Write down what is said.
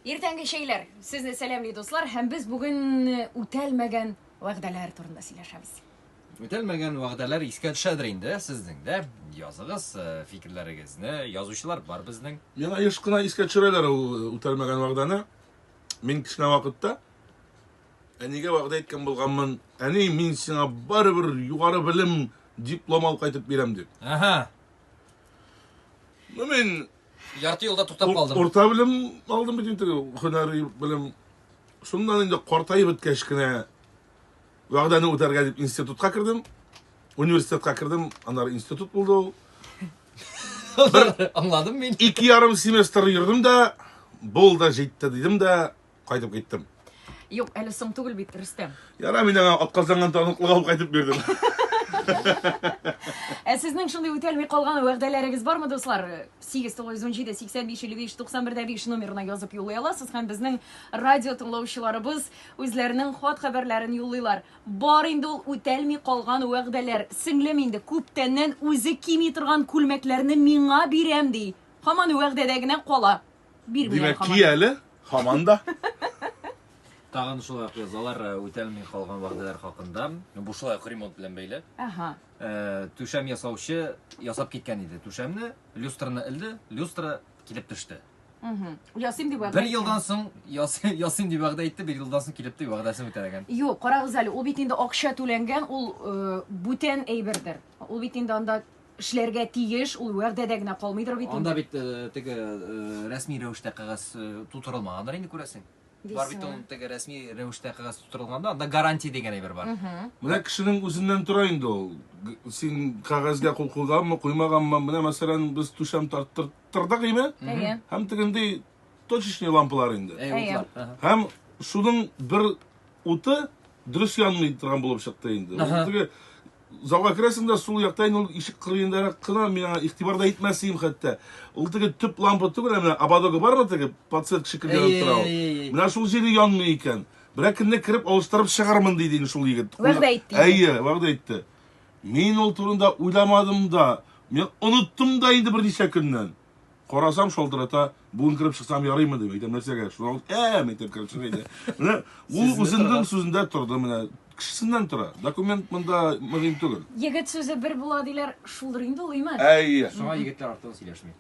Иртәнге чәйләр. Сезне сәламли, дуслар, һәм без бүген э, үтәлмәгән вәгъдәләр турында сөйләшәбез. Үтәлмәгән вәгъдәләр искә төшәдер инде сезнең дә. Языгыз э, фикерләрегезне. Язучылар бар безнең. Миңа еш кына искә төшерәләр ул э, үтәлмәгән вәгъдәне. Мин кечкенә вакытта әнигә вәгъдә иткән булганмын. Әни, мин сиңа барыбер югары белем диплом алып кайтып бирәм дип. Ага. Ну мин Ярты юлда туктап калдым. Урта белем алдым бит инде, һөнәри белем. Шуннан инде картаеп беткәч кенә вәгъдәне үтәргә дип институтка кердем. Университетка кердем, аннары институт булды ул. Бер аңладым мин. 2,5 семестр йөрдем дә, булды, җитте дидем дә, кайтып киттем. Юк, әле соң түгел бит, Рөстәм. Яра, мин аңа атказанган таныклык алып кайтып бирдем. Ә сезнең шундый үтәлми калган вәгъдәләрегез бармы, дуслар? 8 917 85 55 91 5 номерына язып юллый аласыз һәм безнең радио тыңлаучыларыбыз үзләренең хат хәбәрләрен юллыйлар. Бар инде ул үтәлми калган вәгъдәләр. Сеңлем инде күптәннән үзе кими торган күлмәкләрне миңа бирәм ди. Һаман вәгъдәдә генә кала. Бирми әле Димәк, ки әле, һаман да. Тагын шулай ук язалар э, үтәлми калган вәгъдәләр хакында. Бу шулай ук ремонт белән бәйле. Ага. Э, түшәм ясаучы ясап киткән иде түшәмне, люстраны элде, люстра килеп төште. Ясыйм дип вәгъдә. Бер елдан соң ясыйм дип вәгъдә итте, бер елдан соң килеп тә вәгъдәсен үтәмәгән. Юк, карагыз әле, ул бит инде акча түләнгән, ул э, бүтән әйбердер. Ул бит инде анда эшләргә тиеш, ул вәгъдәдә генә калмыйдыр бит инде. Анда бит э, теге э, рәсми рәвештә кәгазь э, тутырылмагандыр инде күрәсең. Бар бит ул теге рәсми рәвештә кәгазь тутырылганда, анда гарантия дигән әйбер бар. Менә кешенең үзеннән тора инде ул. Син кәгазьгә кул куйганмы, куймаганмы? Менә мәсәлән, без түшәм тарттырдык име? Һәм тегендәй точечный лампалар инде. Һәм шуның бер уты дөрес янмый торган булып чыкты инде. Теге Залга керәсең дә, сул якта инде ул ишек кырыендарак кына миңа игътибар да итмәс идем хәтта. Ул теге төп лампа түгел, ә менә ободогы бармы теге подсветка шикелле янып тора ул. Менә шул җире янмый икән. Берәр көнне кереп алыштырып чыгармын диде инде шул егет. Вәгъдә итте. Әйе, вәгъдә итте. Мин ул турында уйламадым да, мин оныттым да инде берничә көннән. Карасам, шалтырата, бүген кереп чыксам ярыймы дим. Әйтәм, нәрсәгә? Шуннан ул, ә, әйтәм, кереп чык әйдә. Менә ул үзенең сүзендә торды, менә кешесеннән тора. Документ монда мөһим түгел. Егет сүзе бер була диләр, шулдыр инде ул, име? Әйе. Шуңа егетләр артыгын сөйләшми.